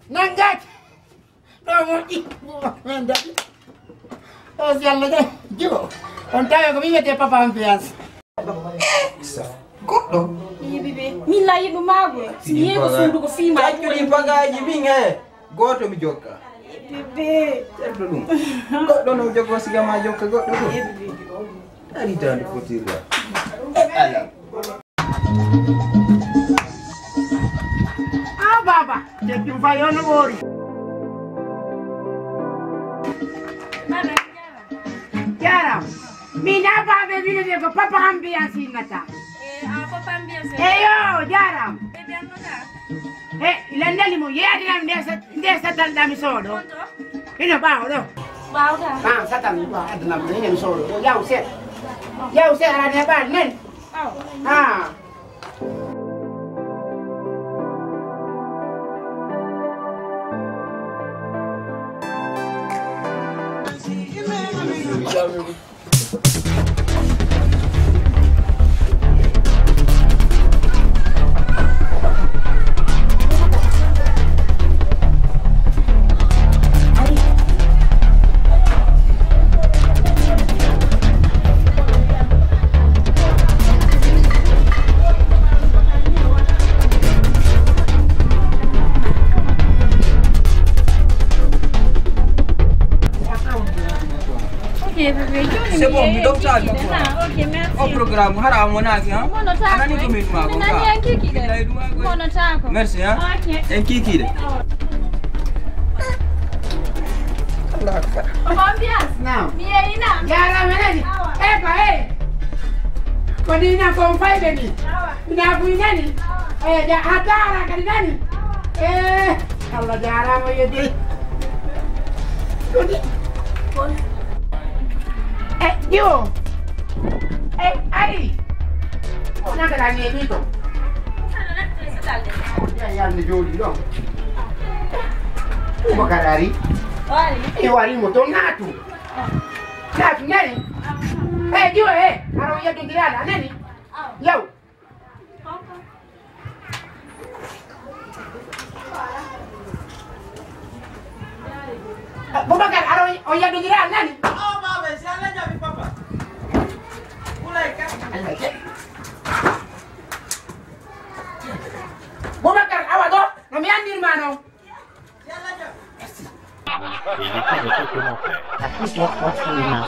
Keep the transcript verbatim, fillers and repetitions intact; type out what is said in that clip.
Nanngaaki. Ɗo moƴƴi. Men daɗi. O si Allah jam. Jiwo. On tawi ko mi wiyetee papa ambiance. Goɗɗo. Yi bébé. Min la yiɗu maago. Si yeego suudu ko fii ma. Caccuɗi bagaaji min he. Gooto mi jokka. Bébé. Ceerno ɗum. Goɗɗo no jogo siga ma jokka goɗɗo ɗum. Ari tan fotirga. Ala. Ah, baba, teddum fay on ɓoori. Jaram. Min a baabe wiyetee ko papa ambiance innata. Eh, a papa ambiance. Eyo, jaram. Bébé annota. He, lannali mo yeeyadinam nde sa-, nde satal ɗami sooɗo. Ino ɓaawo ɗo. Ɓaawo ka. Ah, satal mi ɓaawo addanam ɗo, ino mi sooɗo. Ɗo yaw seeɗa. Yaw seeɗa, aɗa ne ɓaal nen. Aw. Ah. Ok, bébé, jooni. C'est bon, mi ɗoftaali. Ah, ok, merci. O programme, hara a monaaki, ha? Monotaako. A nani ko min maa ko? Mi nani en kiikiiɗe. Monotaako. Merci, ha? Ok. En kiikiiɗe. Allahu akbar. Papa ambiance. Naam. Mi yeeyii na. Jaaraama nani? Awa. Epa, eh. Ko ni na ko fayde ni. Awa. Ina buy nani? Awa. Eh, ja, a taara kadi nani? Awa. Eh, Allah jaaraama yeddi. Kodi? Eh, jiwo. Eh, ari. Wona kala neeɓi to. Yalni jooɗi ɗo. Boubacar ari. O ari. I wari mo to naatu. Naatu nani? Eh, jiwo, eh, ara o yeddondiraɗa nani? Yaw. Boubacar, ara o yeddondira nani? Awa baba, si Allah jaɓi papa. Kulay ka. Boubacar, awa ɗo, no mi anndirma noon. Et l'état de ce commentaire.